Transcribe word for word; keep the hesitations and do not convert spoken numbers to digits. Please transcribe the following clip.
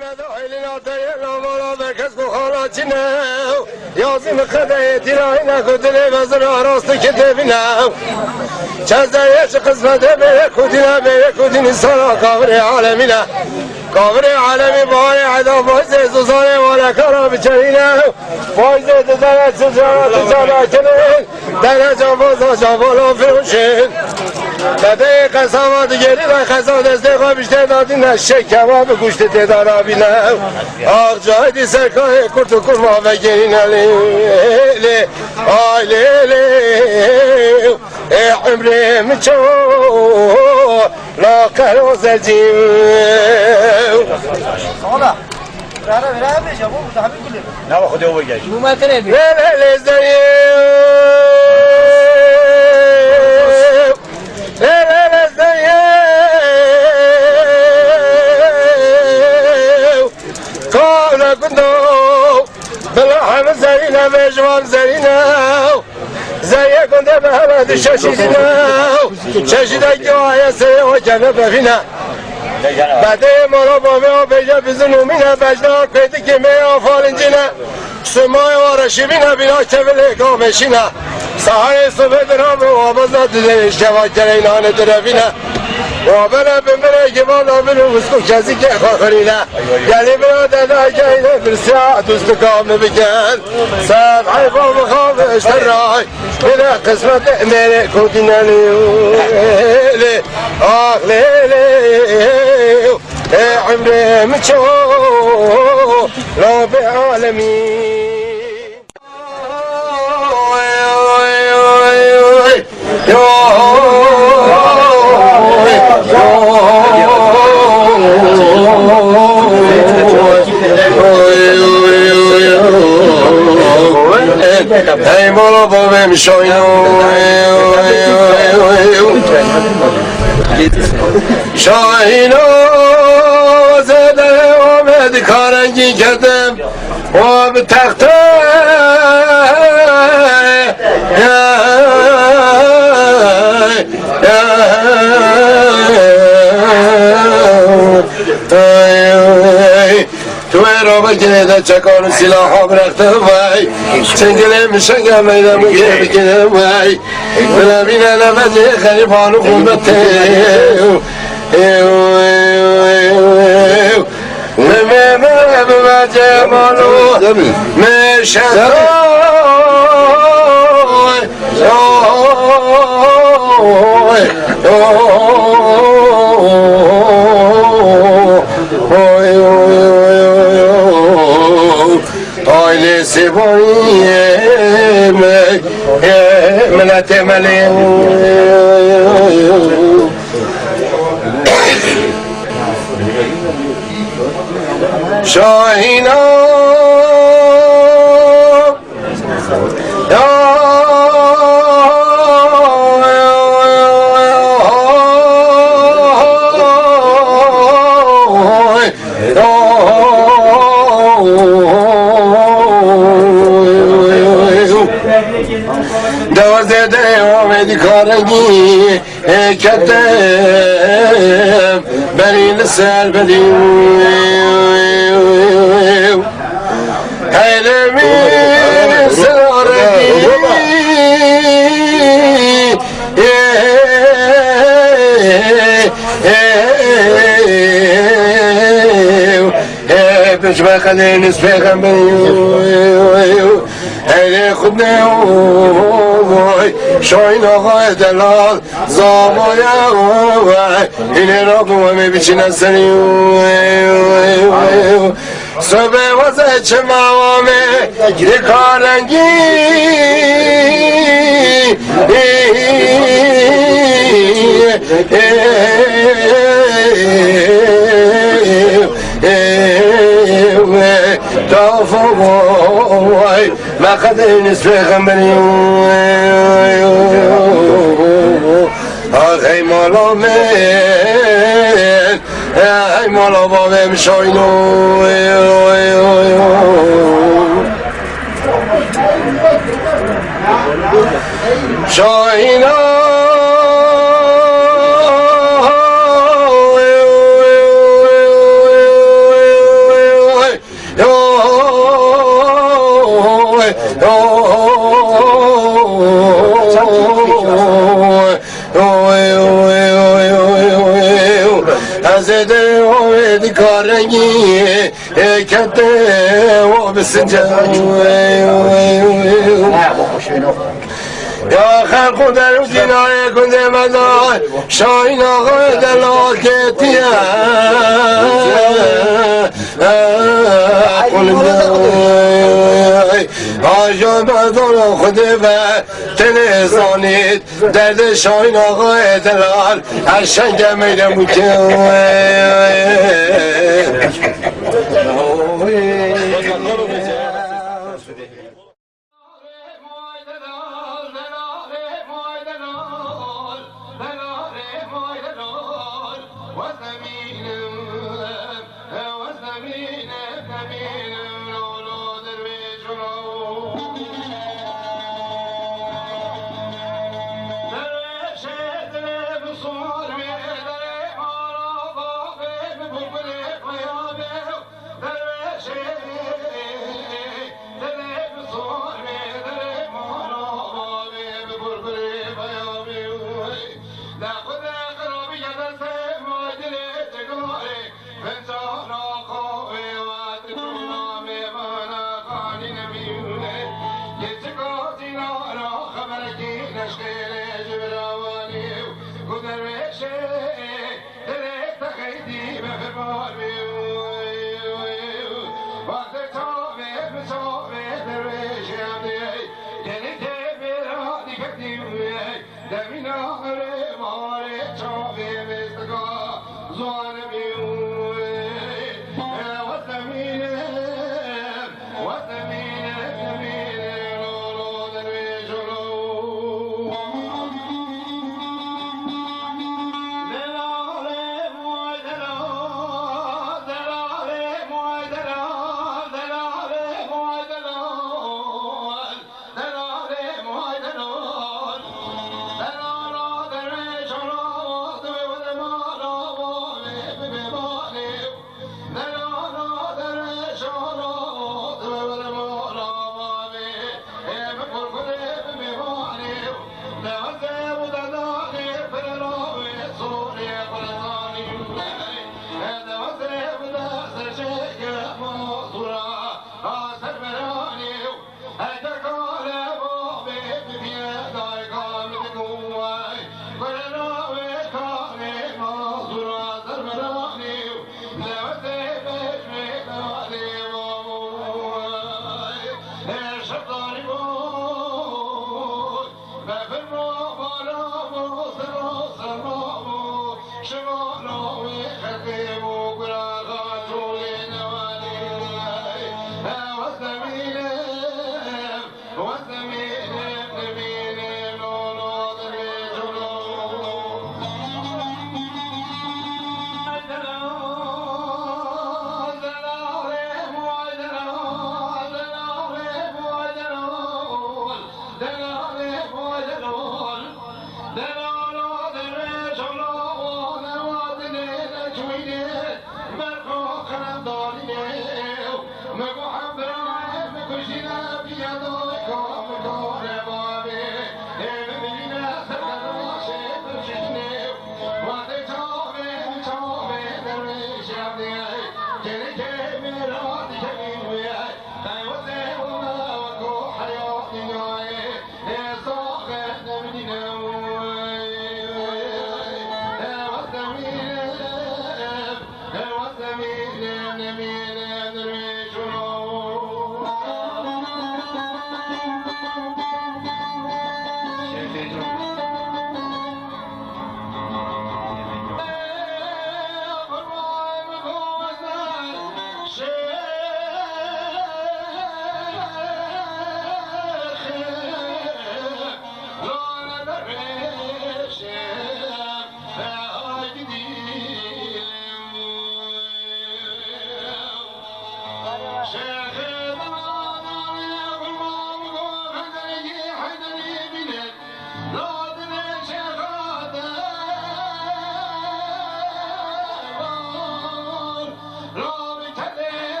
Meda elina te yê lavala ve kes ku xala çine. Yazî mi qedeyê tîlayîne ku dilê ve zira rastî ki devîne. Çezdeyê çi qismete bê yek û dîne bê yek û dîn însana kavirê alemîne. Kavirê alemî baharê eda fayzê zuzanê wale kara biçerîne. Fayzê dizane çi cara tijara kirin. Dere cavaza cavala firoşin. Bedeyê qesava digerî ve qesa destê xwe biştê dadîne şek kebab guştê têda rabîne. Ax cahidî serkayê kurt û kurma vegerîne lê, lê, ay lê, lê. Ê emrê min ço la qero zercî. Sağ ol. Vera vera bêje, bu daha bir gülü. Ne bak, hadi o gel. Bu metre bir. Lê, lê, lê, zerî. Lê, lê, lê, zerî. Kavle gundo. Bila hemî zerîne, vêjivan zerîne. Zerîye gundê bi hela di şeşîdîne. Şeşîde giwaye seyê o kene bevîne. Bedê mala bavê o bêje bizin û mîne, bejna kêdikê me ya falincîne. Sumayê o reşîbîne bîna kevilê gameşîne. Sahayê sibê dirabe û abaza dizê şeva kereyna hanê direvîne. Wa bere bin bire givala bin û wisko kezî ke xwe xirîne. Gelî bira deda geyne birsiya dustika min bikin. Ser heyfa mixabe işte ray. Bire qismet mêrê kotînenî. Lê, ah lê lê. Ê emrê min ço la bi alemî. Hey mala bavê min şahîno. Şahîno zêde Amed karengî ketim. Wa bi texte tu ê rabekê de çekan û sîlaha birexte vay. Çengilê min şenge meyde min kê bikine vay. Bila vîne nefesê xerîban û xurbetê. Meme, meme, meme, Cemal o, me şeto. Ailesi boyu me, milete mele. Şahîna. Ya. Dewazê de Amedî karengî. Ê ketim berî li ser berî. Heylê min sirarê dî. Ê, pişme qelê nis pêxemberî. Ê, ê, ê, ê, ê, xudne, oy, Şahin Ağa delal, zamaya, oy, hînê rabû em ê biçîne serî. Sobê weze çima wame, dikarengî. Tafo boy, me qedê nis pêxemberî. Ax ey mala min, ey mala bavê min Şahîno. Şahîna. Dika rengî kete wa bisince. Ya xelq û der û dînayê gundê me de Şahîn Axa delal ketiye. Qulinde aja me dana Xwedê be tenê zanît. Derdê Şahîn Axayê delal, her şenge meyde mûke.